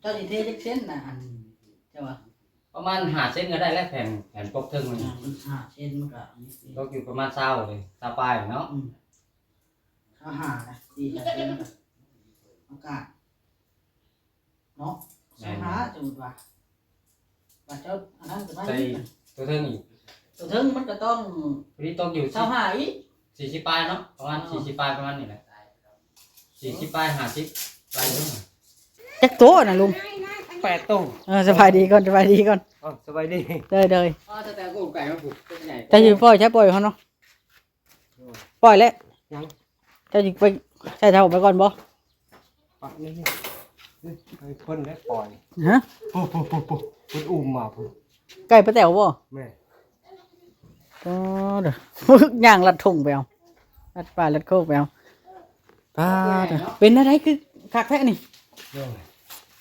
ເຈົ້າຊິເທຈັກເຊັນນະ ອັນ ເຈົ້າວ່າ? ປະມານຫ້າເຊັນກໍໄດ້ແລ້ວ ແຜ່ນ ແຜ່ນປົກເທິງມັນ ອ່າ ມັນຫ້າເຊັນມັນກໍ ຕົກຢູ່ປະມານຊາວເລີຍ ຊາວປາຍເນາະ. ອືມ ຊາວຫ້ານະ ສີ່ຫ້າເຊັນກໍ ອາກາດເນາະ. ແມ່ນ ຊາວຫ້າ ສົມມຸດວ່າ ວ່າເຈົ້າອັນນັ້ນກໍໄດ້ ໃສ່ຕົວເທິງອີກ ຕົວເທິງມັນກໍຕ້ອງ ພໍດີຕົກຢູ່ຊາວຫ້າອີກ ສີ່ສິບປາຍເນາະ ປະມານ ອ່າ ສີ່ສິບປາຍ ປະມານນີ້ແຫຼະ ສີ່ສິບປາຍ ຫ້າສິບ ໄລ່ລົງ. ຈັກໂຕນະລຸງ? ແປດໂຕ. ເອີ ສະບາຍດີກ່ອນ ສະບາຍດີກ່ອນ. ເອີ ສະບາຍດີ. ເດີ ເດີ. ອໍ ແຕ່ ແຕ່ກູໄກ່ມາຜູກ ເປັນໃຫຍ່ ແຕ່ຊິປ່ອຍ ໃຊ້ປ່ອຍເຂົາເນາະ. ປ່ອຍແລ້ວ ຍັງ ເຈົ້າຊິໄປໃສ່ເຖົ້າໄປກ່ອນບໍ່? ປະນີ້ ນີ້ ໃຫ້ເພິ່ນໄດ້ປ່ອຍ. ຮະ? ໂອ້ ໂອ້ ໂອ້ ໂອ້ ເພິ່ນອຸ້ມມາພຸ້ນ ໄກ່ປ້າແຕ໋ວບໍ່? ແມ່ນ. ອໍ ເດີ ຍ່າງລັດທົ່ງໄປເອົາ ລັດປ່າລັດໂຄກໄປເອົາ. ປ້າດ ເປັນແນວໃດຄືຄັກແທ້ນີ້? ໂດຍ.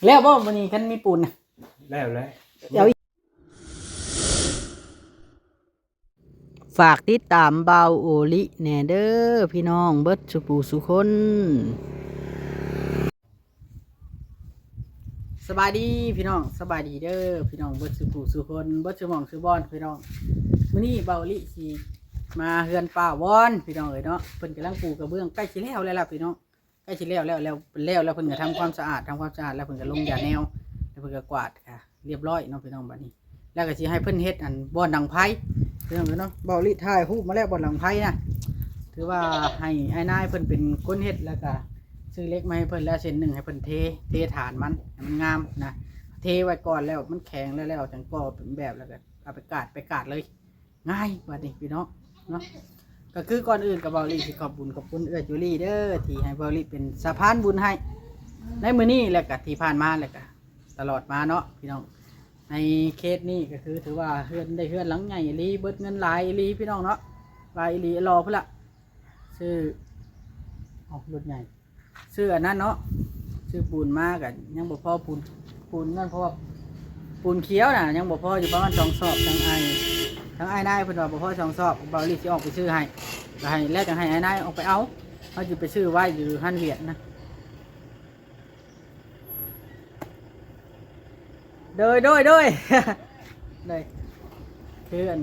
ແລ້ວບໍ່ມື້ນີ້ ຄັນມີປູນນະ? ແລ້ວແຫຼະ ເອົາ ຝາກຕິດຕາມບ່າວໂອລິແດ່ເດີພີ່ນ້ອງເບິດສູ່ຜູ້ສູ່ຄົນ. ສະບາຍດີພີ່ນ້ອງ ສະບາຍດີເດີພີ່ນ້ອງເບິດສູ່ຜູ້ສູ່ຄົນ ເບິດສູ່ໝ່ອງສູ່ບ່ອນພີ່ນ້ອງ. ມື້ນີ້ບ່າວໂອລິຊິມາເຮືອນປ້າວອນພີ່ນ້ອງເອີຍເນາະ ເພິ່ນກຳລັງປູກະເບື້ອງ ໃກ້ຊິແລ້ວແລ້ວລະພີ່ນ້ອງ. ໃກ້ຊິແລ້ວແລ້ວ ແລ້ວ ແລ້ວແລ້ວ ເພິ່ນກໍທຳຄວາມສະອາດ ທຳຄວາມສະອາດແລ້ວ ເພິ່ນກໍລົງຢາແນວ ແລ້ວເພິ່ນກໍກວາດກະລຽບຮ້ອຍເນາະພີ່ນ້ອງ. ບາດນີ້ແລ້ວກໍຊິໃຫ້ເພິ່ນເຮັດອັນບ່ອນດັງໄຟພີ່ນ້ອງເອີຍເນາະ. ບ່າວລິຖ່າຍຮູບມາແລ້ວ ບ່ອນດັງໄຟນະ ຖືວ່າໃຫ້ອ້າຍນາຍເພິ່ນເປັນຄົນເຮັດ ແລ້ວກໍຊື້ເຫຼັກມາໃຫ້ເພິ່ນແລ້ວເສັ້ນໜຶ່ງ ໃຫ້ເພິ່ນເທ ເທຖານມັນໃຫ້ມັນງາມນະ ເທໄວ້ກ່ອນແລ້ວມັນແຂງແລ້ວ ແລ້ວຈັ່ງກໍ່ເປັນແບບ ແລ້ວກໍເອົາໄປກາດ ໄປກາດເລີຍ. ງ່າຍບາດນີ້ພີ່ນ້ອງເນາະ. ກໍຄືກ່ອນອື່ນກໍບ່າວລີຊິຂອບບຸນຂອບຄຸນເອື້ອຍຈູລີເດີ ທີ່ໃຫ້ບ່າວລີເປັນສະພານບຸນໃຫ້ໃນມື້ນີ້ ແລ້ວກະທີ່ຜ່ານມາ ແລ້ວກະຕະຫຼອດມາເນາະພີ່ນ້ອງ. ໃນເຂດນີ້ກໍຄືຖືວ່າເຮືອນ ໄດ້ເຮືອນຫຼັງໃຫຍ່ອີ່ຫຼີ ເບິດເງິນຫຼາຍອີ່ຫຼີພີ່ນ້ອງເນາະ ຫຼາຍອີ່ຫຼີ ລໍພຸ້ນລະ ຊື້ ເອົາ ລົດໃຫຍ່ ຊື້ອັນນັ້ນເນາະ ຊື້ປູນມາກໍຍັງບໍ່ພໍ ປູນ ປູນນັ້ນ ເພາະວ່າປູນຂຽວນະຍັງບໍ່ພໍຢູ່ ປະມານສອງສອບ. ທາງອ້າຍ ທາງອ້າຍນາຍເພິ່ນວ່າບໍ່ພໍສອງສອບ ບ່າວລີຊິອອກໄປຊື້ໃຫ້ ແລ້ວໃຫ້ ແລ້ວຈັ່ງໃຫ້ອ້າຍນາຍອອກໄປເອົາ ເຮົາຊິໄປຊື້ໄວ້ຢູ່ຮ້ານຫວຽດນະ. ໂດຍ ໂດຍ ໂດຍ ໂດຍ ຄືອັນ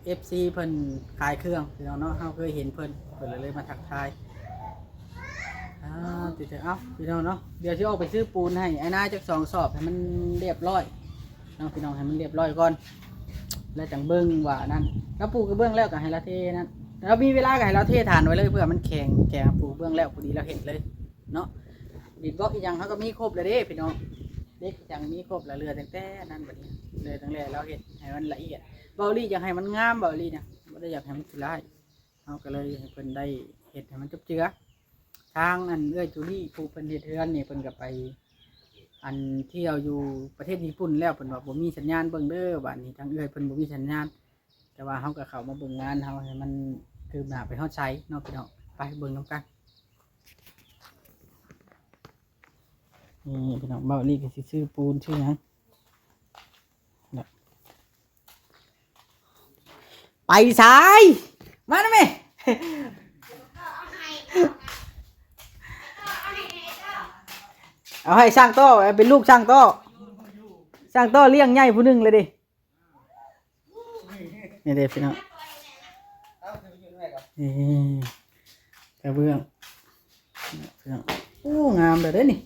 ເອັຟຊີ ເພິ່ນຂາຍເຄື່ອງພີ່ນ້ອງເນາະ ເຮົາເຄີຍເຫັນເພິ່ນ ເພິ່ນກໍເລີຍມາທັກທາຍ. ອ່າ ຕິດໃຈ ເອົ້າ ພີ່ນ້ອງເນາະ ດຽວຊິອອກໄປຊື້ປູນໃຫ້ອ້າຍນາຈັກສອງສອບ ໃຫ້ມັນລຽບຮ້ອຍເນາະ ພີ່ນ້ອງ ໃຫ້ມັນລຽບຮ້ອຍກ່ອນ ແລ້ວຈັ່ງເບິ່ງວ່ານັ້ນ. ລາວປູກະເບື້ອງແລ້ວກໍໃຫ້ລາວເທນັ້ນ ລາວມີເວລາກໍໃຫ້ລາວເທຖານໄວ້ເລີຍ ເພື່ອມັນແຂງ ແຂງ ປູກະເບື້ອງແລ້ວ ພໍດີລາວເຮັດເລີຍເນາະ. ດິນບລັອກອີ່ຫຍັງເຮົາກໍມີຄົບແລ້ວເດ້ພີ່ນ້ອງ ເຫຼັກອີ່ຫຍັງມີຄົບແລ້ວ ເຫຼືອຕັ້ງແຕ່ນັ້ນ ບາດນີ້ເຫຼືອຕັ້ງແຕ່ລາວເຮັດໃຫ້ມັນລະອຽດ. ບ່າວລີຢາກໃຫ້ມັນງາມ ບ່າວລີນະ ບໍ່ໄດ້ຢາກໃຫ້ມັນຂີ້ລ້າຍ ເຮົາກໍເລີຍໃຫ້ເພິ່ນໄດ້ເຮັດໃຫ້ມັນຈົບເຈືອ. ທາງອັນເອື້ອຍຈູລີຜູ້ເພິ່ນເຮັດເຮືອນນີ້ ເພິ່ນກໍໄປອັນທ່ຽວຢູ່ປະເທດຍີ່ປຸ່ນແລ້ວ ເພິ່ນວ່າບໍ່ມີສັນຍານເບິ່ງເດີ. ບາດນີ້ທາງເອື້ອຍເພິ່ນບໍ່ມີສັນຍານ ແຕ່ວ່າເຮົາກໍເຂົ້າມາເບິ່ງງານເຮົາໃຫ້ມັນຄືບໜ້າໄປຮອດໃສເນາະພີ່ນ້ອງ. ໄປເບິ່ງນຳກັນ. ນີ້ພີ່ນ້ອງ ບ່າວລີກໍຊິຊື້ປູນຊື້ຫຍັງ ໄປໃສ ມານຳແມ່ ເອົາໃຫ້ຊ່າງຕໍ່ ເປັນລູກຊ່າງຕໍ່ ຊ່າງຕໍ່ລ້ຽງໃຫຍ່ຜູ້ໜຶ່ງເລີຍເດ້. ນີ້ເດ້ພີ່ນ້ອງ ນີ້ກະເບື້ອງ ເບື້ອງ ໂອ້ ງາມແລ້ວເດ້ນີ້.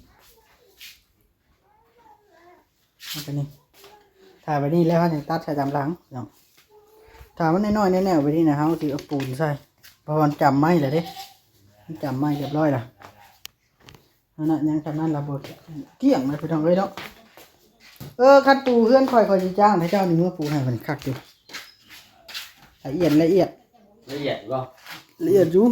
ແລ້ວກະນີ້ ຖ້າແບບນີ້ແລ້ວເຮົາຈັ່ງຕັດໃສ່ຕາມຫຼັງເນາະ. ຖ້າມັນນ້ອຍໆແນວໆແບບນີ້ນະ ເຮົາຊິເອົາປູນໃສ່ ເພາະວ່າມັນຈຳໄມ້ແລ້ວເດ້ ມັນຈຳໄມ້ຮຽບຮ້ອຍລະ. ອັນນັ້ນຍັງ ຈຳນັ້ນລະບໍ່ ກ້ຽງນະພີ່ນ້ອງເອີຍເນາະ. ເອີ ຄັນປູເຮືອນຂ້ອຍ ຂ້ອຍຊິຈ້າງໃຫ້ເຈົ້ານີ້ເມືອປູໃຫ້ ມັນຄັກຢູ່ ລະອຽດ ລະອຽດ ລະອຽດບໍ່? ລະອຽດຢູ່.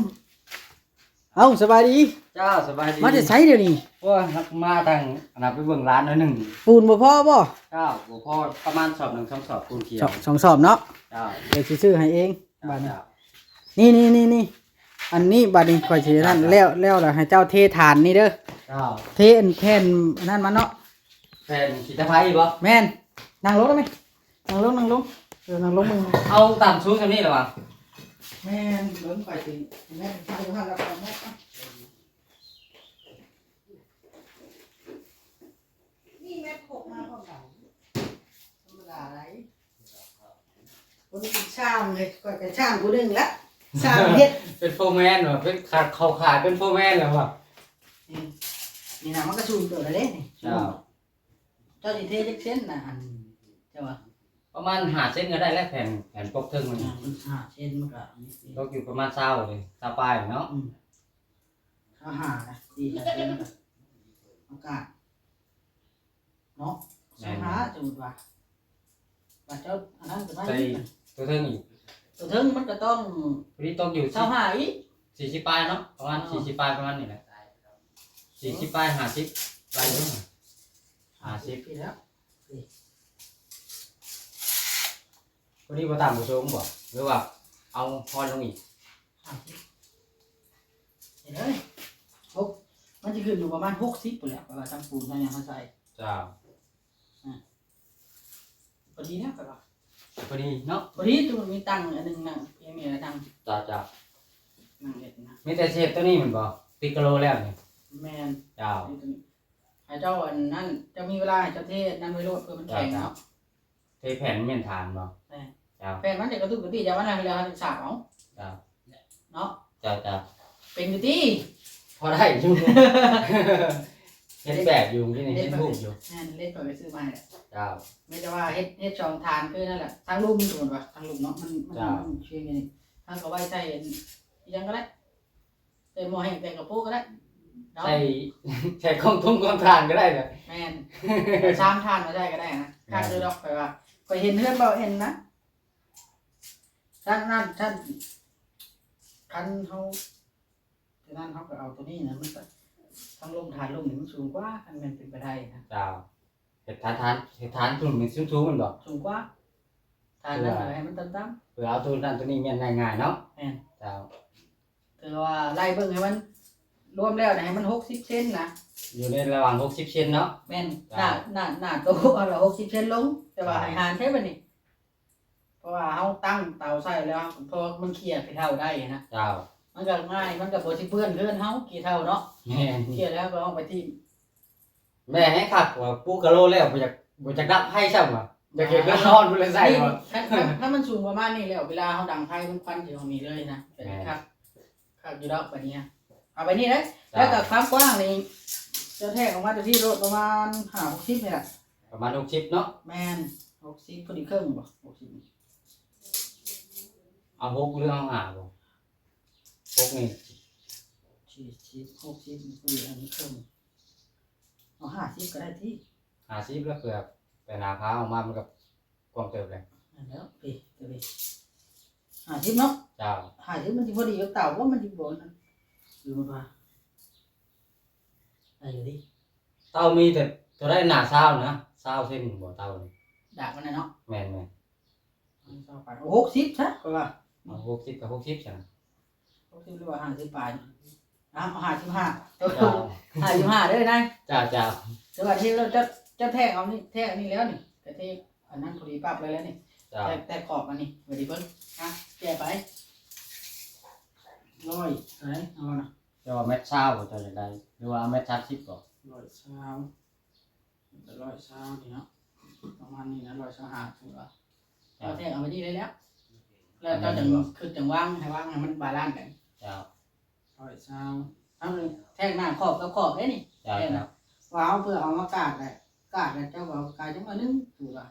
ເອົ້າ ສະບາຍດີ. ເຈົ້າ ສະບາຍດີ. ມາແຕ່ໃສດຽວນີ້? ໂອ້ຍ ມາທາງອັນນັ້ນ ໄປເບິ່ງຮ້ານໜ້ອຍໜຶ່ງ. ປູນບໍ່ພໍບໍ່? ເຈົ້າ ບໍ່ພໍ ປະມານສອບໜຶ່ງ ສອງສອບ ປູນຂຽວ ສອງສອບເນາະ. ເຈົ້າ ດຽວຊິຊື້ໃຫ້ເອງ ບາດນີ້ ນີ້ໆໆໆ ອັນນີ້ບາດນີ້ຂ້ອຍຊິນັ້ນ ແລ້ວ ແລ້ວລະໃຫ້ເຈົ້າເທຖານນີ້ເດີ. ເຈົ້າ ເທອັນແຜ່ນອັນນັ້ນມາເນາະ ແຜ່ນຂີ້ຕະໄຄບໍ່? ແມ່ນ. ນັ່ງລົງໄດ້ໄໝ? ນັ່ງລົງ ນັ່ງລົງ ເອີ ນັ່ງລົງເບິ່ງ ເອົາຕາມສູງສ່ຳນີ້ລະຫວາ? ແມ່ນ ເບິ່ງໄປຊິ ແມ່ນ ຢູ່ຫັ້ນລະ ເອົາໝົດ. ຊ່າງເລີຍ ຂ້ອຍກໍຊ່າງຜູ້ໜຶ່ງລະ ຊ່າງເຮັດ ເປັນໂຟແມນບໍ່? ເປັນຂາດ ເຂົ້າຂາຍເປັນໂຟແມນແລ້ວບໍ່? ນີ້ ນີ້ນະ ມັນກໍສູງເຕີບແລ້ວເດ້ນີ້. ເຈົ້າ ເຈົ້າຊິເທຈັກເຊັນນະ ອັນ ເຈົ້າວ່າ? ປະມານຫ້າເຊັນກໍໄດ້ແລ້ວ ແຜ່ນ ແຜ່ນປົກເທິງມັນ ອາ ມັນຫ້າເຊັນ ມັນກໍຕົກຢູ່ປະມານຊາວເລີຍ ຊາວປາຍເນາະ. ອືມ ຊາວຫ້ານະ ດີແລ້ວ ໂອກາດເນາະ. ແມ່ນ ຊາວຫ້າ ສົມມຸດວ່າ ວ່າເຈົ້າອັນນັ້ນກໍໄດ້ ໃສ່ຕົວເທິງອີກ ຕົວເທິງມັນກໍຕ້ອງ ພໍດີຕົກຢູ່ຊາວຫ້າອີກ ສີ່ສິບປາຍເນາະ ປະມານ ອໍ ສີ່ສິບປາຍ ປະມານນີ້ແຫຼະ ສີ່ສິບປາຍ ຫ້າສິບ ໄລ່ລົງ ຫ້າສິບ ນີ້ແຫຼະ. ພໍດີບໍ່ຕາມປະສົງບໍ່ ຫຼືວ່າເອົາຮອນລົງອີກ? ຫ້າສິບ ເຫັນເລີຍ ຫົກ ມັນຊິຂຶ້ນຢູ່ປະມານຫົກສິບພຸ້ນແຫຼະ ເພາະວ່າທັງປູນທັງຫຍັງເຮົາໃສ່. ເຈົ້າ ອາ ພໍດີແລ້ວຂ້ອຍວ່າ ພໍດີເນາະ ພໍດີ ໂຕມີຕັ່ງອັນໜຶ່ງນັ່ງ ເພຍເມຍນັ່ງ. ເຈົ້າ ເຈົ້າ ນັ່ງເຮັດນະ ມີແຕ່ຊິເຮັດໂຕນີ້ແມ່ນບໍ່? ຕິດກະໂລແລ້ວນີ້. ແມ່ນ ເຈົ້າ ໃຫ້ເຈົ້າອັນນັ້ນ ເຈົ້າມີເວລາໃຫ້ເຈົ້າເທອັນນັ້ນໄວ້ໂລດ ເພື່ອມັນແຂງເນາະ. ເທແຜ່ນແມ່ນຖານບໍ່? ແມ່ນ ເຈົ້າ ແຜ່ນມັນຈະກະຕຸກກະຕິກ ຢ່າວ່ານັ້ນແລ້ວເຮົາຈະສາກເອົາ. ເຈົ້າ ເນາະ ເຈົ້າ ເຈົ້າ ເປັນຢູ່ຕິ ພໍໄດ້ຢູ່ ເຮັດແບບຢູ່ ເຮັດແບບຢູ່ ເຮັດຮູບຢູ່. ແມ່ນ ເຫຼັກຂ້ອຍໄປຊື້ມາໃຫ້ແລ້ວ. ເຈົ້າ ມີແຕ່ວ່າເຮັດ ເຮັດສອງຖານຄືນັ້ນແຫຼະ ທັງລຸ່ມ ສົມມຸດວ່າທັງລຸ່ມເນາະ ມັນ ມັນ ເຈົ້າ ມັນເປັນນີ້ ເຮົາກໍໄວ້ໃສ່ອັນຫຍັງກໍໄດ້ ໃສ່ໝໍ້ແຫ້ງ ໃສ່ກະໂປະກໍໄດ້ເນາະ ໃສ່ ໃສ່ກອງທຸງກອງຖ່ານກໍໄດ້ແຫຼະ. ແມ່ນ ສາມຖານມາໃສ່ກໍໄດ້ນະ. ແມ່ນ ຄັກຢູ່ດອກ ຂ້ອຍວ່າ ຂ້ອຍເຫັນເຮືອນເບົາເອັນນະ ຊັ້ນນັ້ນຊັ້ນ ຄັນເຮົາ ສະນັ້ນເຮົາກໍເອົາໂຕນີ້ນະ ມັນກໍທັງລຸ່ມ ຖານລຸ່ມນີ້ມັນສູງກວ່າ ຄັນແມ່ນເປັນໄປໄດ້ນະ. ເຈົ້າ ເຮັດຖານ ຖານ ເຮັດຖານສູງນີ້ສູງໆແມ່ນບໍ່? ສູງກວ່າ ຖານນັ້ນ ເພື່ອໃຫ້ມັນຕ່ຳໆ ເພື່ອເອົາໂຕນັ້ນໂຕນີ້ແມ່ນງ່າຍໆເນາະ. ແມ່ນ ເຈົ້າ ຄືວ່າໄລ່ເບິ່ງໃຫ້ມັນ ລວມແລ້ວນະ ໃຫ້ມັນຫົກສິບເຊັນນະ ຢູ່ໃນລະຫວ່າງຫົກສິບເຊັນເນາະ. ແມ່ນ ເຈົ້າ ໜ້າ ໜ້າ ໜ້າໂຕເອົາລະຫົກສິບເຊັນລົງ ແຕ່ວ່າ ເຈົ້າ ໃຫ້ຫານໃຊ້ບັດນີ້ ເພາະວ່າເຮົາຕັ້ງເຕົາໃສ່ແລ້ວ ເພາະມັນເຄຍຂີ້ເຖົ່າໄດ້ນະ. ເຈົ້າ ມັນກໍງ່າຍ ມັນກໍບໍ່ຊິເປື້ອນເຮືອນເຮົາ ຂີ້ເຖົ່າເນາະ. ແມ່ນ ເຄຍແລ້ວກໍເອົາໄປຖິ້ມ. ແມ່ນແຮງຄັກວ່າ ປູກະໂລແລ້ວ ບໍ່ຢາກ ບໍ່ຢາກດັບໄຟຊ້ຳວ່າ ຢາກເຮັດເຮືອນນອນພຸ້ນລະໃສ່ວ່າ. ຄັນ ຄັນ ຄັນມັນສູງປະມານນີ້ແລ້ວ ເວລາເຮົາດັງໄຟມັນຄວັນຊິອອກນີ້ເລີຍນະ. ແມ່ນ ຄັກ ຄັກຢູ່ດອກບາດນີ້. ເອົາໄປນີ້ເດ້. ເຈົ້າ ແລ້ວກໍຄວາມກວ້າງນີ້ ເຈົ້າແທກອອກມາແຕ່ພີ້ໂລດ ປະມານຫ້າຫົກສິບນີ້ລະ ປະມານຫົກສິບເນາະ. ແມ່ນ ຫົກສິບ ພໍດີເຄິ່ງບໍ່? ຫົກສິບ ເອົາຫົກ ຫຼືເອົາຫ້າບໍ່? ຫົກນີ້ ສີ່ສິບ ຫົກສິບ ພໍດີອັນນີ້ເຄິ່ງ ເອົາຫ້າສິບກໍໄດ້ຕິ. ຫ້າສິບ ແລ້ວເພື່ອໄປໜ້າພາອອກມາ ມັນກໍກວ້າງເຕີບແຫຼະ. ນັ້ນແຫຼະ ເອີ ເອີ ຫ້າສິບເນາະ. ເຈົ້າ ຫ້າສິບມັນຊິພໍດີກັບເຕົາບໍ່? ມັນຊິບໍ່ນັ້ນ ຫຼືວ່າ ໄດ້ຢູ່ຕິ. ເຕົາມີແຕ່ເທົ່າໃດ ໜ້າຊາວນະ ຊາວເຊັນບໍ່ເຕົານີ້ ດາກມັນນະເນາະ. ແມ່ນໆ ຊາວປາຍ ເອົາຫົກສິບຊະ ຂ້ອຍວ່າ ເອົາຫົກສິບກັບຫົກສິບຊະນະ ຫົກສິບ ຫຼືວ່າຫ້າສິບປາຍ. ເອົາຫ້າສິບຫ້າ ເຈົ້າ ຫ້າສິບຫ້າເດີນາຍ. ເຈົ້າ ເຈົ້າ ແຕ່ວ່າທີ່ເຈົ້າ ເຈົ້າແທກເອົານີ້ ແທກອັນນີ້ແລ້ວນີ້ ກະເທກອັນນັ້ນພໍດີປັບໄວ້ແລ້ວນີ້. ເຈົ້າ ແທກ ແທກຂອບອັນນີ້ ໄວ້ດີເບິ່ງ ຮະ ແກະໄປ ຮ້ອຍເທົ່າໃດ ເອົານະ. ເຈົ້າວ່າແມັດຊາວບໍ່ ເຈົ້າຢາກໄດ້ ຫຼືວ່າເອົາແມັດສາມສິບບໍ່? ຮ້ອຍຊາວ ຮ້ອຍຊາວນີ້ເນາະ ປະມານນີ້ນະ ຮ້ອຍຊາວຫ້າ ສົມມຸດວ່າ. ເຈົ້າ ເອົາແທກເອົາໄວ້ນີ້ໄດ້ແລ້ວ ແລ້ວເຈົ້າຈັ່ງຄຶດຈັ່ງວາງ ໃຫ້ວາງໃຫ້ມັນບາລານກັນ. ເຈົ້າ ຮ້ອຍຊາວ ເອົາແທກໜ້າຂອບກັບຂອບເດ້ນີ້. ເຈົ້າ ແທກນະ ເຈົ້າ ວ່າເຮົາເພື່ອເອົາມາກາດແຫຼະ ກາດແລ້ວເຈົ້າກໍເອົາກາດຈັກໜ້ອຍໜຶ່ງ ຖືວ່າ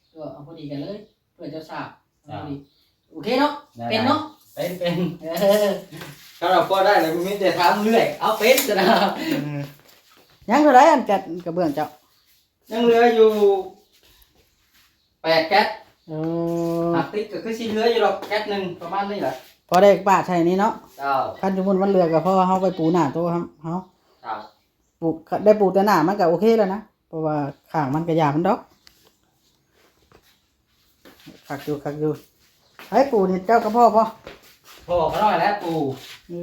ເພື່ອເອົາພໍດີກັນເລີຍ ເພື່ອເຈົ້າສາກ. ເຈົ້າ ພໍດີ ໂອເຄເນາະ. ໄດ້ ເປັນເນາະ ເປັນ ເປັນ ເອີ ຖ້າເຮົາພໍໄດ້ແລ້ວ ມີແຕ່ທາງເລື່ອຍ ເອົາເປັນຊະນະ. ເອີ ຍັງເທົ່າໃດອັນແກັດກະເບື້ອງເຈົ້າ? ຍັງເຫຼືອຢູ່ແປດແກັດ. ເອີ ຫາກຕິດກໍຄືຊິເຫຼືອຢູ່ດອກແກັດໜຶ່ງ ປະມານນີ້ແຫຼະ ພໍໄດ້ປາດໃສ່ນີ້ເນາະ. ເຈົ້າ ຄັນສົມມຸດມັນເຫຼືອກໍພໍເຮົາໄປປູໜ້າໂຕເຮົາ. ເຈົ້າ ປູ ໄດ້ປູແຕ່ໜ້າມັນກໍໂອເຄແລ້ວນະ ເພາະວ່າຂ້າງມັນກໍຢ່າມັນດອກ. ຄັກຢູ່ ຄັກຢູ່. ໃຜປູນີ້ ເຈົ້າກໍພໍບໍ່? ພໍຂ້ານ້ອຍແຫຼະປູ. ເອີ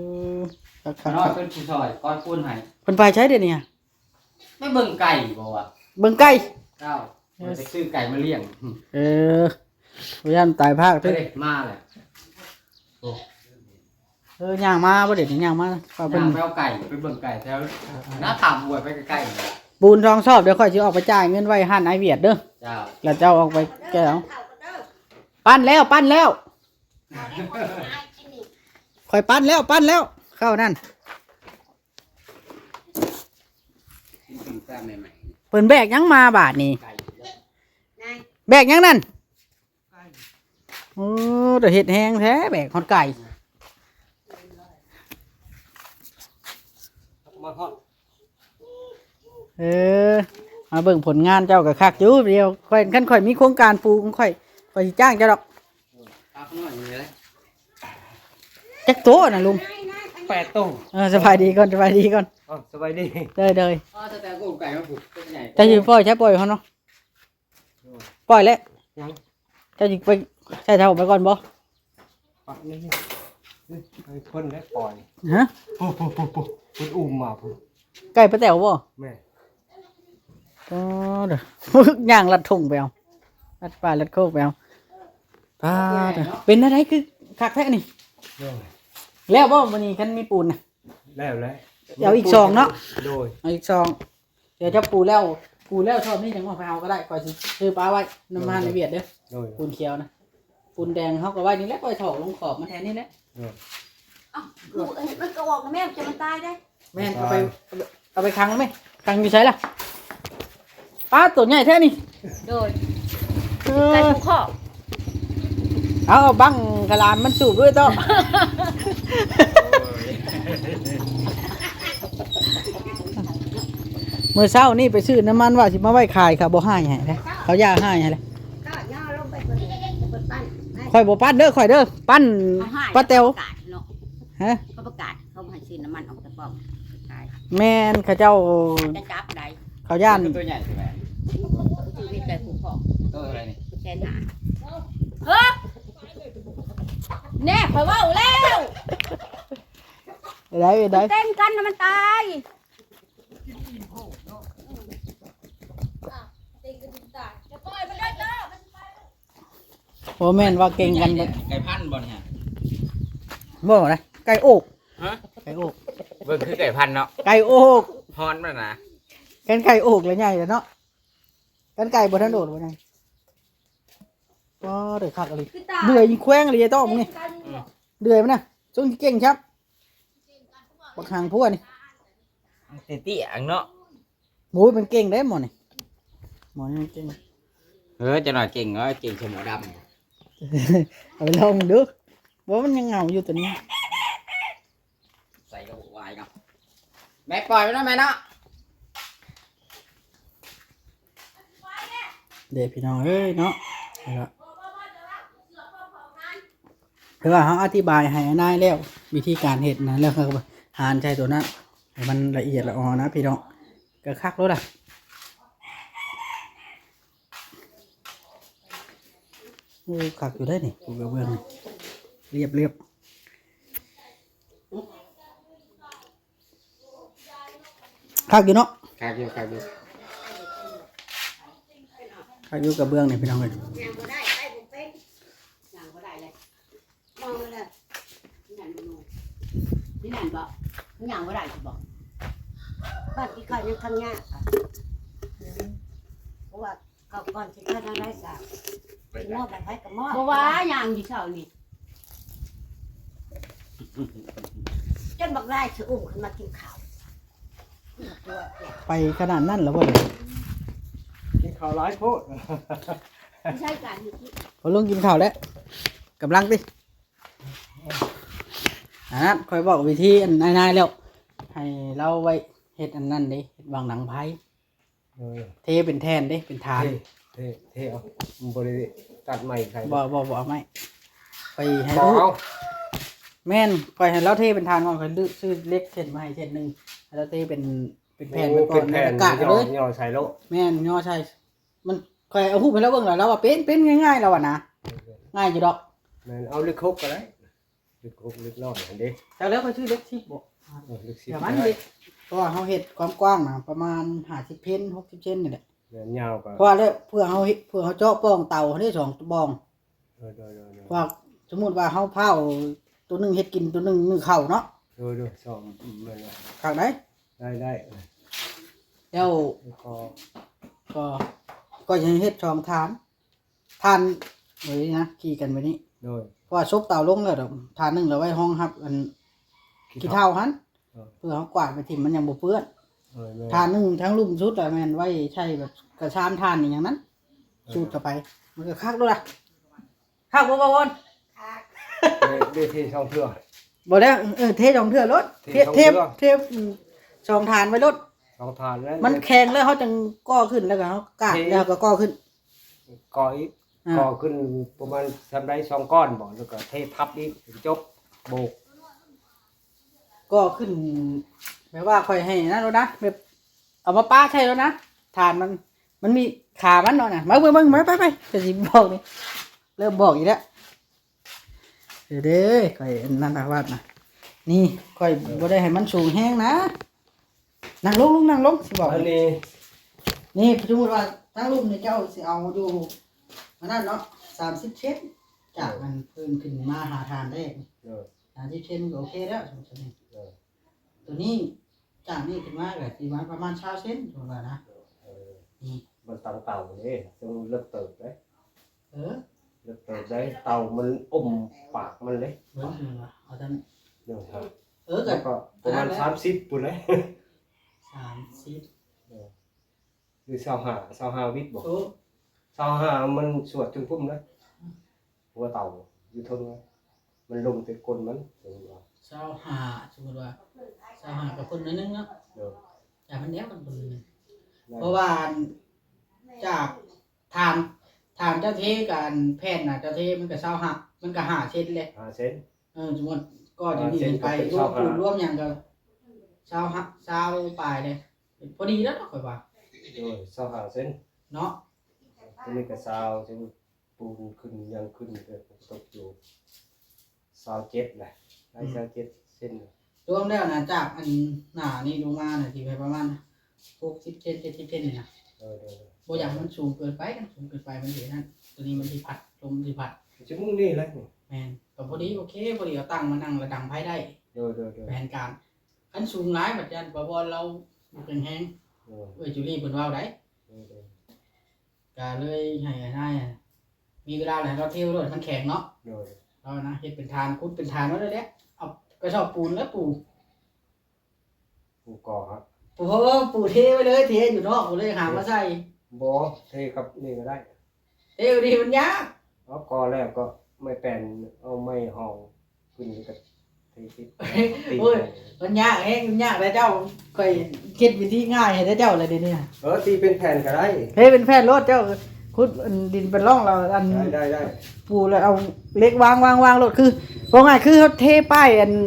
ຄັກໆ ຂ້ານ້ອຍເພິ່ນຜູ້ຊ່ອຍ ຄອຍປູໃຫ້. ເພິ່ນໄປໃສດຽວນີ້? ໄປເບິ່ງໄກ່ບໍ່ວະ? ເບິ່ງໄກ່. ເຈົ້າ ເອີ ໄປຊື້ໄກ່ມາລ້ຽງ. ເອີ ຢ້ານຕາຍພາກເດີ. ມາແຫຼະ. ໂອ້ ເອີ ຍ່າງມາບໍ່ເດ ຍ່າງມາ ເອົາເພິ່ນ ຍ່າງໄປເອົາໄກ່ ໄປເບິ່ງໄກ່ແຖວ ເອີ ໜ້າຂ້າມຫ້ວຍໄປໃກ້ໆ. ປູນສອງຊອບ ດຽວຂ້ອຍຊິອອກໄປຈ່າຍເງິນໄວ້ຮ້ານອ້າຍຫວຽດເດີ. ເຈົ້າ ແລ້ວເຈົ້າອອກໄປແກ່ເອົາ. ໄປ ປັ້ນແລ້ວ ປັ້ນແລ້ວ ຂ້ອຍປັ້ນແລ້ວ ປັ້ນແລ້ວ ເຂົ້ານັ້ນ ເພິ່ນແບກຫຍັງມາບາດນີ້ ແບກຫຍັງນັ້ນ ໂອ້ ແຕ່ເຮັດແຮງແທ້ ແບກຮອດໄກ່ ມາຮອດ ເອີ ມາເບິ່ງຜົນງານເຈົ້າກໍຄັກຢູ່ ດຽວຂ້ອຍ ຄັນຂ້ອຍມີໂຄງການປູຂອງຂ້ອຍ ຂ້ອຍຊິຈ້າງເຈົ້າດອກ ຕັກນ້ອຍນີ້ແຫຼະ ຈັກໂຕນະລຸງ ແປດໂຕ ເອີ ສະບາຍດີກ່ອນ ສະບາຍດີກ່ອນ ເອີ ສະບາຍດີ ເດີ ເດີ ອໍ ແຕ່ ແຕ່ໂກໄກ່ມາຜູກ ຕົວໃຫຍ່ ເຈົ້າຊິປ່ອຍ ໃຊ້ປ່ອຍເຮົາເນາະ ປ່ອຍແລ້ວ ຍັງ ເຈົ້າຊິໄປໃສ່ເຖົ້າໄປກ່ອນບໍ່ ປະນີ້ ນີ້ ໃຫ້ເພິ່ນໄດ້ປ່ອຍ ຮະ ໂອ້ ໂອ້ ໂອ້ ໂອ້ ເພິ່ນອຸ້ມມາພຸ້ນ ໄກ່ປ້າແຕວບໍ່ ແມ່ນ ອໍ ເດີ ຍ່າງລັດທົ່ງໄປເອົາ ລັດປ່າລັດໂຄກໄປເອົາ ປ້າດ ເປັນແນວໃດຄືຄັກແທ້ນີ້ ໂດຍ ແລ້ວບໍ່ມື້ນີ້ ຄັນມີປູນນະ ແລ້ວແຫຼະ ເອົາອີກສອງເນາະ ໂດຍ ເອົາອີກສອງ ດຽວເຈົ້າປູແລ້ວ ປູແລ້ວຊອບນີ້ຈັ່ງອອກໄປເອົາກໍໄດ້ ຂ້ອຍຊິຊື້ປະໄວ້ນຳຮ້ານໃນຫວຽດເດີ ໂດຍ ປູນຂຽວນະ ປູນແດງເຮົາກໍໄວ້ນີ້ແຫຼະ ຂ້ອຍຖອກລົງຂອບມາແທນນີ້ແຫຼະ ໂດຍ ເອົ້າ ມັນກໍອອກນະແມ່ ມັນຈະມັນຕາຍເດ້ ແມ່ນ ເອົາໄປ ເອົາໄປຂັງແມ່ ຂັງຢູ່ໃສລະ ປ້າ ໂຕໃຫຍ່ແທ້ນີ້ ໂດຍ ເອີ ໄກ່ພູຄອກ ເອົາບັ້ງຂະຫຼານມັນສູບດ້ວຍເຕາະ ມື້ເຊົ້ານີ້ໄປຊື້ນ້ຳມັນວ່າຊິມາໄວ້ຂາຍ ເຂົາບໍ່ຮ້າຍໃຫ້ເດ້ ເຂົາຢ່າຮ້າຍໃຫ້ເດ້ ຂ້ອຍບໍ່ປັ້ນເດີ ຂ້ອຍເດີ ປັ້ນປ້າແຕວ ເຂົາປະກາດເນາະ ຮະ ເຂົາປະກາດ ເຂົາໃຫ້ຊື້ນ້ຳມັນອອກແຕ່ປ້ອມຂາຍ ແມ່ນ ເຂົາເຈົ້າຈະຈັບໄດ້ ເຂົາຢ້ານ ໂຕໃຫຍ່ໃຊ່ໄໝ ຊື້ໃນໃຈຜູ້ຂອງ ໂຕເທົ່າໃດນີ້ ແສນຫ້າ ເອີ ແນ່ ຂ້ອຍເວົ້າແລ້ວ ໄດ້ ໄດ້ ເຕັ້ນກັນນະມັນຕາຍ ບໍ່ແມ່ນວ່າເກັ່ງກັນເດ້ ໄກ່ພັນບໍ່ນີ້ ບໍ່ນະ ໄກ່ໂອກ ຮະ ໄກ່ໂອກ ເບິ່ງຄືໄກ່ພັນເນາະ ໄກ່ໂອກ ຮອນມັນນະ ຄັນໄກ່ໂອກລະໃຫຍ່ແລ້ວເນາະ ຄັນໄກ່ບໍ່ທັນໂອກບໍ່ໃຫຍ່ ອໍ ເດືອຍຄັກອີ່ຫຼີ ເດືອຍຍິງແຂວງອີ່ຫຼີຕ້ອງນີ້ ເດືອຍມັນນະ ຊົງຊິເກັ່ງຄັບ ບັກຫາງພົວນີ້ ມັນເຕ້ຍໆເນາະ ໂອ້ຍ ມັນເກັ່ງເດ້ໝໍນີ້ ໝໍນີ້ມັນເກັ່ງ ເອີ ຈັກໜ້ອຍເກັ່ງ ເອີ ເກັ່ງຊະໝໍດຳ ເອົາໄປລອງເບິ່ງດູ ບໍ່ ມັນຍັງເຫງົາຢູ່ຕົວນີ້ ໃສ່ກະບອກວາຍເນາະ ແມ່ປ່ອຍມັນເນາະແມ່ເນາະ ເດ້ພີ່ນ້ອງເອີຍເນາະ ຄືວ່າເຮົາອະທິບາຍໃຫ້ອ້າຍນາຍແລ້ວ ວິທີການເຮັດນະ ແລ້ວເຮົາກໍຫານໃສ່ຕົວນັ້ນ ໃຫ້ມັນລະອຽດລະອໍນະພີ່ນ້ອງ ກໍຄັກໂລດລະ ໂອ້ ຄັກຢູ່ເດ້ນີ້ ປູກະເບື້ອງ ລຽບໆ ຄັກຢູ່ເນາະ ຄັກຢູ່ ຄັກຢູ່ ຄັກຢູ່ກະເບື້ອງນີ້ພີ່ນ້ອງເອີຍ ຍ່າງບໍ່ໄດ້ ໄປບໍ່ເປັນ ຍ່າງບໍ່ໄດ້ເລີຍ ມອງເລີຍ ນີ້ນັ້ນບໍ່ ນີ້ນັ້ນບໍ່ ຍ່າງບໍ່ໄດ້ຊິບອກ ບາດກິນຂ້າວຍັງຄຳຍາກ ເພາະວ່າ ເຂົ້າກ່ອນຊິເຂົ້າທາງໃດສາວ ຊິມອບໃຫ້ໃຜກໍມອບ ບໍ່ວ່າຍ່າງຢູ່ເຊົ້ານີ້ ຈົນບັກລາຍຊິອຸ້ມຂຶ້ນມາກິນເຂົ້າ ໄປຂະໜາດນັ້ນແລ້ວບໍ່ນີ້ ກິນເຂົ້າຫຼາຍໂພດ ໃຊ້ການຢູ່ທີ່ ພໍລຸງກິນເຂົ້າແລ້ວ ກຳລັງຕິ ອັນນັ້ນຂ້ອຍບອກວິທີອັນງ່າຍໆແລ້ວ ໃຫ້ລາວໄວ້ເຮັດອັນນັ້ນເດ້ ເຮັດວາງໜັງໄພ ເອີ ເທເປັນແທ່ນເດ້ ເປັນຖານ ເທ ເທ ເທເອົາ ມັນບໍ່ໄດ້ຕັດໄມ້ໃສ່ ບໍ່ ບໍ່ ບໍ່ເອົາໄມ້ ຂ້ອຍໃຫ້ ບໍ່ເອົາ ແມ່ນ ຂ້ອຍໃຫ້ລາວເທເປັນຖານກ່ອນ ຂ້ອຍຊື້ເຫຼັກເສັ້ນມາໃຫ້ເສັ້ນໜຶ່ງ ໃຫ້ລາວເທເປັນ ເປັນແຜ່ນໄວ້ກ່ອນ ໂອ້ ເປັນແຜ່ນ ແລ້ວກໍກະເອົາເລີຍ ຍໍໃສ່ໂລດ ແມ່ນ ຍໍໃສ່ ມັນ ຂ້ອຍເອົາຮູບໃຫ້ລາວເບິ່ງແລ້ວ ລາວວ່າເປັນ ເປັນງ່າຍໆ ລາວວ່ານະ ງ່າຍຢູ່ດອກ ແມ່ນ ເອົາເຫຼັກຫົກກໍໄດ້ ເຫຼັກຫົກເຫຼັກນ້ອຍຫັ້ນເດ້ ແຕ່ແລ້ວຂ້ອຍຊື້ເຫຼັກສິບບໍ ເອີ ເຫຼັກສິບ ປະມານເຫຼັກ ເພາະວ່າເຮົາເຮັດຄວາມກວ້າງນະ ປະມານຫ້າສິບເຊັນ ຫົກສິບເຊັນນີ້ແຫຼະ ແມ່ນ ຍາວກໍ ເພາະວ່າແລ້ວ ເພື່ອເຮົາເຮັດ ເພື່ອເຮົາເຈາະປ່ອງເຕົາເດ້ ສອງປ່ອງ ໂດຍ ໂດຍ ໂດຍ ໂດຍ ເພາະວ່າສົມມຸດວ່າເຮົາພ້າວ ໂຕໜຶ່ງເຮັດກິນ ໂຕໜຶ່ງໜຶ້ງເຂົ້າເນາະ ໂດຍ ໂດຍ ສອງ ອືມ ແມ່ນແຫຼະ ຄັກໄດ໋ ໄດ້ ໄດ້ ແລ້ວ ແລ້ວກໍ ກໍ ກໍຈະເຮັດສອງຖານ ຖານ ເອີຍນະ ຂີ່ກັນແບບນີ້ ໂດຍ ເພາະວ່າສົບເຕົາລົງແລ້ວດອກ ຖາດໜຶ່ງລະໄວ້ຮອງຮັບອັນ ຂີ້ເຖົ້າ ຂີ້ເຖົ້າຫັ້ນ ເອີ ເພື່ອເຮົາກວາດໄປຖິ້ມມັນຍັງບໍ່ເປື້ອນ ໂດຍ ແມ່ນ ຖາດໜຶ່ງ ທັງລຸ່ມສຸດລະແມ່ນໄວ້ໃຊ້ແບບກະຊາມຖ່ານອີ່ຫຍັງນັ້ນ ເອີ ສູດເຂົ້າໄປ ມັນກໍຄັກໂລດລະ ຄັກບໍ່ ບ່າວອນ? ຄັກ ໄດ້ ໄດ້ເທສອງເທື່ອ ບໍ່ແລ້ວ ເອີ ເທສອງເທື່ອໂລດ ເທ ເທສອງເທື່ອ ເທ ເທ ອືມ ສອງຖານໄວ້ໂລດ ສອງຖານແລ້ວ ມັນແຂງແລ້ວເຮົາຈັ່ງກໍ່ຂຶ້ນ ແລ້ວກໍເຮົາກາດ ເທ ແລ້ວກໍກໍ່ຂຶ້ນ ກໍ່ອີກ ອ່າ ກໍ່ຂຶ້ນປະມານສ່ຳໃດ ສອງກ້ອນບໍ ແລ້ວກໍເທທັບອີກ ຈົບ ໂບກ ກໍ່ຂຶ້ນ ແບບວ່າຂ້ອຍໃຫ້ນັ້ນໂລດນະ ແບບເອົາມາປະໃສ່ໂລດນະ ຖານມັນ ມັນມີຂາມັນເນາະນະ ມາເບິ່ງ ມາ ໄປ ໄປ ໄປ ກໍຊິບອກນີ້ ເລີ່ມບອກອີກແລ້ວ ເດີ ຂ້ອຍອັນນັ້ນລະວາດນະ ນີ້ຂ້ອຍບໍ່ໄດ້ໃຫ້ມັນສູງແຮງນະ ນັ່ງລົງ ລົງ ນັ່ງລົງ ຊິບອກ ອັນນີ້ ນີ້ ສົມມຸດວ່າທາງລຸ່ມນີ້ເຈົ້າຊິເອົາຢູ່ອັນນັ້ນເນາະ ສາມສິບເຊັນ ຈາກອັນພື້ນຂຶ້ນມາຫາຖານແລກນີ້ ໂດຍ ສາມສິບເຊັນກໍໂອເຄແລ້ວ ສົມມຸດນີ້ ໂດຍ ຕົວນີ້ ຈາກນີ້ຂຶ້ນມາກໍຊິວ່າປະມານຊາວເຊັນ ສົມມຸດວ່ານະ ເອີ ນີ້ ມັນຕັ້ງເຕົາເດ້ ຕ້ອງເລິກເຕີບເດ້ ເອີ ເລິກເຕີບໄດ້ ເຕົາມັນອົມປາກມັນເດ້ ເບິ່ງເອົາຊັ້ນ ເອີ ກໍປະມານສາມສິບພຸ້ນເດ້ ສາມສິບ ເອີ ຫຼືຊາວຫ້າ ຊາວຫ້າວິດບໍ ໂອ້ ຊາວຫ້າມັນສວດເຖິງພຸ້ນເດ້ ຫົວເຕົາຢູ່ເທິງ ມັນລົງແຕ່ກົ້ນມັນ ສົມມຸດວ່າ ຊາວຫ້າ ສົມມຸດວ່າ ຊາວຫ້າກໍເພິ່ນໜ້ອຍໜຶ່ງເນາະ ໂດຍ ຢ່າມັນແນວກັນເພິ່ນໜ້ອຍໜຶ່ງ ໄດ້ ເພາະວ່າອັນ ຈາກຖານ ຖານເຈົ້າເທກັບອັນແຜ່ນນະ ເຈົ້າເທມັນກໍຊາວຫ້າ ມັນກໍຫ້າເຊັນເດ້ ຫ້າເຊັນ ເອີ ສົມມຸດກໍດຽວນີ້ຂຶ້ນໄປ ຮວມປູນ ຮວມຫຍັງກໍຊາວຫ້າ ຊາວປາຍເດ້ ພໍດີແລ້ວເນາະ ຂ້ອຍວ່າ ໂດຍ ຊາວຫ້າເຊັນເນາະ ຕົວນີ້ກໍຊາວ ສົມມຸດ ປູນຂຶ້ນຫຍັງຂຶ້ນກໍຕົກຢູ່ຊາວເຈັດແຫຼະ ໄດ້ ອືມ ຊາວເຈັດເຊັນ ລວມແລ້ວນະ ຈາກອັນໜ້ານີ້ລົງມານະ ຊິໄປປະມານຫົກສິບເຊັນ ເຈັດສິບເຊັນນີ້ນະ ໂດຍໆ ບໍ່ຢາກໃຫ້ມັນສູງເກີນໄປ ຄັນສູງເກີນໄປມັນຊິນັ້ນ ຕົວນີ້ມັນຊິພັດ ລົມຊິພັດ ຊິມຸງນີ້ແຫຼະ ແມ່ນ ກໍພໍດີ ໂອເຄ ພໍດີເອົາຕັ່ງມານັ່ງລະດັງໄຟໄດ້ ໂດຍໆໆ ແຜນການ ຄັນສູງຫຼາຍບັດຢ້ານບ່າວອນລາວບໍ່ແຂງແຮງ ໂດຍ ເອື້ອຍຈູລີເພິ່ນເວົ້າໄດ໋ ໂດຍໆ ກະເລີຍໃຫ້ອ້າຍນາຍ ມີເວລາແລ້ວ ເຮົາເທໂລດໃຫ້ມັນແຂງເນາະ ໂດຍ ເອົານະ ເຮັດເປັນຖານ ຂຸດເປັນຖານມາເລີຍແຫຼະ ເອົາກະສອບປູນແລ້ວປູ ປູກໍ່ຮະ ປູເທໄວ້ເລີຍ ເທຢູ່ນອກພຸ້ນເລີຍ ຫາມາໃສ່ ບໍ່ ເທກັບນີ້ກໍໄດ້ ເທຢູ່ນີ້ມັນຍາກ ເອົາກໍ່ແລ້ວກໍໄມ້ແປ້ນ ເອົາໄມ້ຮອງ ຂຶ້ນກໍເທຕິດ ໂອ້ຍ ມັນຍາກແຮງ ມັນຍາກແລ້ວເຈົ້າ ຂ້ອຍຄິດວິທີງ່າຍໃຫ້ແຕ່ເຈົ້າແລ້ວດຽວນີ້ ເອີ ຕີເປັນແຜ່ນກໍໄດ້ ເຮັດເປັນແຜ່ນໂລດ ເຈົ້າຂຸດອັນດິນເປັນຮ່ອງແລ້ວ ອັນ ໄດ້ໆໆ ປູແລ້ວເອົາເຫຼັກວາງ ວາງ ວາງໂລດ ຄື ເວົ້າງ່າຍຄືເຮົາເທປ້າຍ ອັນ ໂດຍ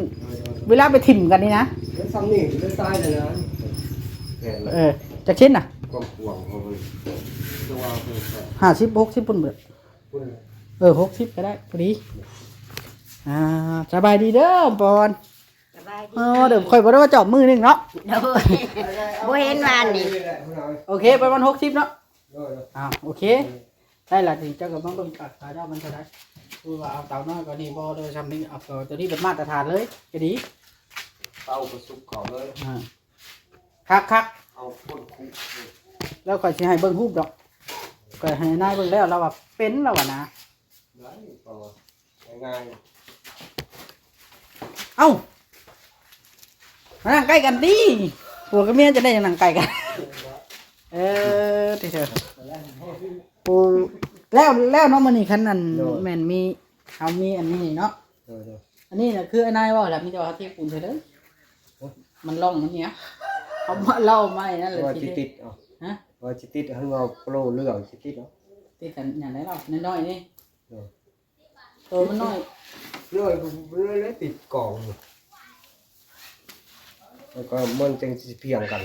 ໆ ເວລາໄປຖິ້ມກັນນີ້ນະ ແລ້ວສ່ຳນີ້ໄດ້ຊາຍແລ້ວນະ ແຜ່ນລະ ເອີ ຈັກເຊັນນະ ຄວາມກວ້າງຂອງມັນ ແຕ່ວ່າ ຫ້າສິບ ຫົກສິບພຸ້ນເບິດ ພຸ້ນ ເອີ ຫົກສິບກໍໄດ້ ພໍດີ ອ່າ ສະບາຍດີເດີ ອຳພອນ ສະບາຍດີ ເອີ ເດີ ຂ້ອຍບໍ່ໄດ້ວ່າຈອບມື້ໜຶ່ງເນາະ ໂດຍ ບໍ່ເຫັນວານນີ້ ໂອເຄ ປະມານຫົກສິບເນາະ ໂດຍໆ ອ່າ ໂອເຄ ໄດ້ລະ ເຈົ້າກໍມາເບິ່ງກາດຂາເຈົ້າມັນເທົ່າໃດ ຄືວ່າເອົາເຕົານ້ອຍກວ່ານີ້ບໍ່ ໂດຍສ່ຳນີ້ ເອົາເຕົາ ຕົວນີ້ເປັນມາດຕະຖານເລີຍ ກໍດີ ເຕົາກໍສຸກເຂົ້າເລີຍ ອ່າ ຄັກໆ ເອົາຄົນຄຸເລີຍ ແລ້ວຂ້ອຍຊິໃຫ້ເບິ່ງຮູບດອກ ຂ້ອຍໃຫ້ນາຍເບິ່ງແລ້ວ ລາວວ່າເປັນ ລາວວ່ານະ ໄດ້ ກໍງ່າຍໆ ເອົ້າ ມານັ່ງໃກ້ກັນຕິ ຜົວກັບເມຍຈະໄດ້ນັ່ງໃກ້ກັນ ເອີ ຕິເທີ ໂອ້ ແລ້ວ ແລ້ວເນາະ ມື້ນີ້ຄັນນັ້ນ ໂດຍ ແມ່ນມີ ເຮົາມີອັນນີ້ເນາະ ໂດຍໆ ອັນນີ້ນະ ຄືອ້າຍນາຍເວົ້າແຫຼະ ມີແຕ່ວ່າເຮົາເທປູນໃສ່ເລີຍ ໂອ້ຍ ມັນລ່ອງມັນເໜຍ ເຮົາມາເລົ່າໃໝ່ນັ້ນແຫຼະ ວ່າຊິຕິດເອົາ ຮະ ວ່າຊິຕິດ ເຮົາເວົ້າໂປຣເລື່ອງຊິຕິດເອົາ ຕິດກັນຫຍັງໄດ້ເນາະ ນ້ອຍໆນີ້ ໂດຍ ໂຕມັນນ້ອຍ ນ້ອຍ ເລີຍຕິດກອງ ແລ້ວກໍມັນຈັ່ງຊິພຽງກັນ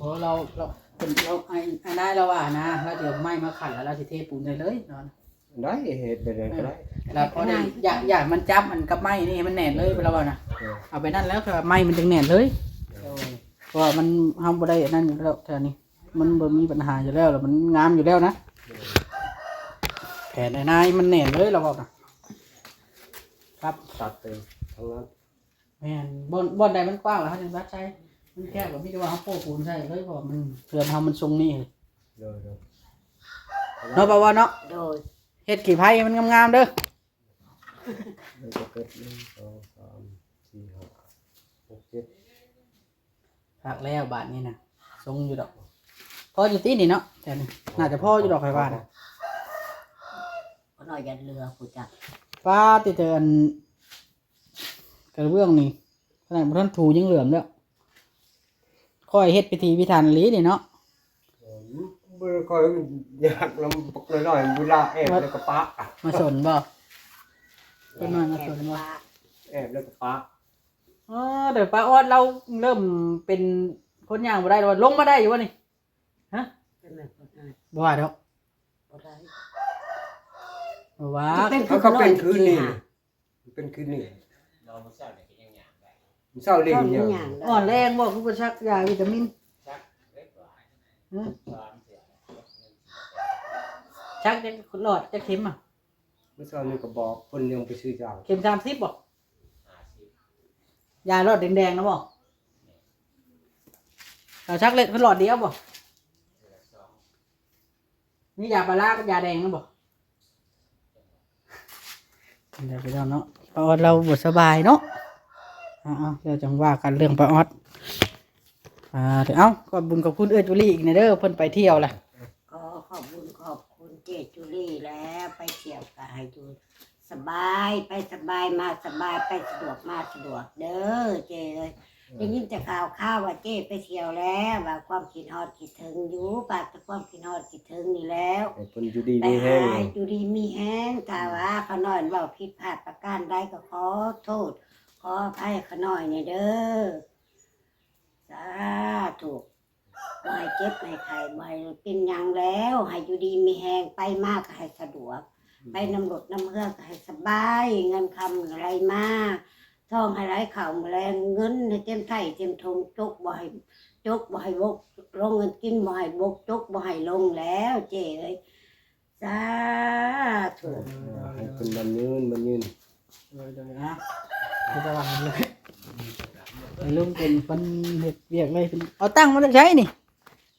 ບໍ່ ລາວ ລາວ ເພິ່ນ ລາວ ອ້າຍ ອ້າຍນາຍລາວວ່ານະ ລາວຊິເອົາໄມ້ມາຂັນ ແລ້ວລາວຊິເທປູນໃສ່ເລີຍ ໄດ້ ເຮັດແບບນັ້ນກໍໄດ້ ເອີ ແລ້ວພໍໄດ້ ຢາກ ຢາກມັນຈັບອັນກັບໄມ້ນີ້ໃຫ້ມັນແໜ້ນເລີຍ ລາວວ່ານະ ເອີ ເອົາໄປນັ້ນແລ້ວ ໄມ້ມັນຈຶ່ງແໜ້ນເລີຍ ເອີ ເອີ ເພາະວ່າມັນ ເຮົາບໍ່ໄດ້ອັນນັ້ນຢູ່ແລ້ວ ແຖວນີ້ ມັນບໍ່ມີບັນຫາຢູ່ແລ້ວ ແລ້ວມັນງາມຢູ່ແລ້ວນະ ເອີ ແຜນອ້າຍນາຍມັນແໜ້ນເລີຍ ລາວເວົ້ານະ ຄັບ ຕັດເປັນທັງນັ້ນ ແມ່ນ ບ່ອນ ບ່ອນໃດມັນກວ້າງລະເຮົາຈຶ່ງຕັດໃສ່ ມັນແຄບລະມີແຕ່ວ່າເຮົາໂປະປູນໃສ່ເລີຍ ເພາະວ່າມັນ ເຮືອນເຮົາມັນຊົງນີ້ ໂດຍໆ ເນາະ ບ່າວອນເນາະ ໂດຍ ເຮັດຂີ້ໄພໃຫ້ມັນງາມໆເດີ. ມັນກໍເກີດ ໜຶ່ງ ສອງ ສາມ ສີ່ ຫ້າ ຫົກ ເຈັດ ຄັກແລ້ວບາດນີ້ນະ ຊົງຢູ່ດອກ. ພໍຢູ່ຕິນີ້ເນາະ ແຖວນີ້ໜ້າຈະພໍຢູ່ດອກ ຂ້ອຍວ່ານະ. ບໍ່ນ້ອຍຢັນເຫຼືອຜູ້ຈັກ. ປ້າຕິເຕີ ອັນກະເບື້ອງນີ້ ຂະໜາດບໍ່ທັນຖູຍັງເຫຼືອມແລ້ວ. ຂ້ອຍເຮັດພິຖີພິຖັນອີ່ຫຼີນີ້ເນາະ. ເອີ ບໍ່ຄ່ອຍຢາກນຳບັກນ້ອຍໆ ເວລາແອບແລ້ວກໍປະ. ມາສົນບໍ່? ເພິ່ນວ່າມາສົນບໍ່? ແອບແລ້ວກໍປະ. ອໍ ແຕ່ປ້າອອດລາວເລີ່ມເປັນຄົນຍ່າງບໍ່ໄດ້ແລ້ວ ລົງມາໄດ້ຢູ່ບໍ່ນີ້? ຮະ? ເປັນແມ່ນບໍ່ໄດ້ ບໍ່ວ່າດອກ ບໍ່ໄດ້ ບໍ່ວ່າ. ເປັນຄື ເຂົາກໍເປັນຄືນີ້ ເປັນຄືນີ້. ເຊົ້ານີ້ກໍຍັງຍ່າງໄດ້ ເຊົ້ານີ້ກໍຍັງ ອ່ອນແຮງບໍ່? ຄືບໍ່ສັກຢາວິຕາມິນ? ສັກເລັກຫຼາຍ ຮະ? ສັກຈັກຫຼອດ ຈັກເຂັມອະ? ມື້ເຊົ້ານີ້ກໍບອກເພິ່ນຍັງໄປຊື້ຢາ ເຂັມສາມສິບບໍ່? ຢາຫຼອດແດງໆນະບໍ່? ເຂົາສັກເລັກຫຼອດດຽວບໍ່? ມີຢາປາລາກັບຢາແດງນຳບໍ່? ດຽວໄປເນາະ ເພາະວ່າລາວບໍ່ສະບາຍເນາະ. ເອົາໆ ດຽວຈັ່ງວ່າກັນເລື່ອງປ້າອອດ. ອ່າ ເອົາ ຂອບບຸນຂອບຄຸນເອື້ອຍຈູລີອີກແດ່ເດີ ເພິ່ນໄປທ່ຽວລະ. ຂໍຂອບບຸນຂອບຄຸນເຈ້ຈູລີແຫຼະ ໄປທ່ຽວກໍໃຫ້ຢູ່ສະບາຍ ໄປສະບາຍມາສະບາຍ ໄປສະດວກມາສະດວກເດີເຈ້ເອີຍ. ໄດ້ຍິນແຕ່ຂ່າວໆວ່າເຈ້ໄປທ່ຽວແລ້ວ ວ່າຄວາມຄິດຮອດຄິດເຖິງຢູ່ ປາກແຕ່ຄວາມຄິດຮອດຄິດເຖິງນີ້ແລ້ວ ໃຫ້ເພິ່ນຢູ່ດີມີແຮງ ໃຫ້ຢູ່ດີມີແຮງ. ຖ້າວ່າຂ້ານ້ອຍເວົ້າຜິດພາດປະການໃດກໍຂໍໂທດຂໍອະໄພຂ້ານ້ອຍແດ່ເດີ. ສາທຸ. ບໍ່ໃຫ້ເຈັບໃຫ້ໄຂ້ ບໍ່ໃຫ້ເປັນຫຍັງແລ້ວ ໃຫ້ຢູ່ດີມີແຮງ ໄປມາກໍໃຫ້ສະດວກ ອືມ ໄປນຳລົດນຳເຮືອກໍໃຫ້ສະບາຍ ເງິນຄຳໃຫ້ໄຫຼມາ ທອງໃຫ້ໄຫຼເຂົ້າມື້ແລງ ເງິນໃຫ້ເຕັມໄຖເຕັມຖົງ ຈົກບໍ່ໃຫ້ ຈົກບໍ່ໃຫ້ບົກ ລົງເງິນກິນບໍ່ໃຫ້ບົກ ຈົກບໍ່ໃຫ້ລົງແລ້ວເຈ້ເອີຍ. ສາທຸ ເອີ ໃຫ້ເພິ່ນໝັ້ນຍືນ ໝັ້ນຍືນ. ໂດຍ ໂດຍ ອ່ະ ຄືຈະວ່າໃຫ້ລຸງ ໃຫ້ລຸງເປັນຄົນເຮັດວຽກເລີຍ. ເອົາຕັງມາຈາກໃສນີ້?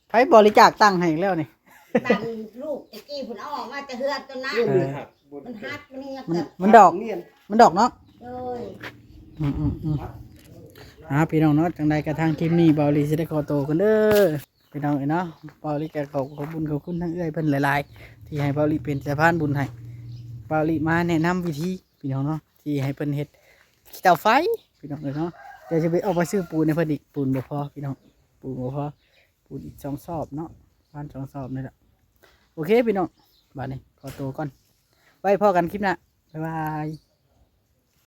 ໃຜບໍລິຈາກຕັງໃຫ້ອີກແລ້ວນີ້? ຕັງລູກຕະກີ້ພຸ້ນ ເອົາອອກມາແຕ່ເຮືອນຕົວນັ້ນ ເອີ ມັນຫັກ ມັນຍັງ ມັນ ມັນດອກ ມັນດອກເນາະ. ໂດຍ ອືມໆໆ ອ່າ ພີ່ນ້ອງເນາະ ຈັ່ງໃດກໍທາງຄລິບນີ້ ເບົາຫຼີຊິໄດ້ຂໍໂຕກ່ອນເດີ. ພີ່ນ້ອງເອີຍເນາະ ເບົາລີກໍຂໍຂອບບຸນຂອບຄຸນທາງເອື້ອຍເພິ່ນຫຼາຍໆ ທີ່ໃຫ້ເບົາລີເປັນສະພານບຸນໃຫ້ ເບົາລີມາແນະນຳວິທີ ພີ່ນ້ອງເນາະ ທີ່ໃຫ້ເພິ່ນເຮັດຂີ້ເຕົາໄຟ ພີ່ນ້ອງເອີຍເນາະ. ດຽວຊິໄປອອກໄປຊື້ປູນໃຫ້ເພິ່ນອີກ ປູນບໍ່ພໍພີ່ນ້ອງ ປູນບໍ່ພໍ ປູນອີກສອງສອບເນາະ ປະມານສອງສອບນີ້ແຫຼະ. ໂອເຄພີ່ນ້ອງ ບາດນີ້ຂໍໂຕກ່ອນ ໄວ້ພໍ້ກັນຄລິບໜ້າ ບາຍບາຍ.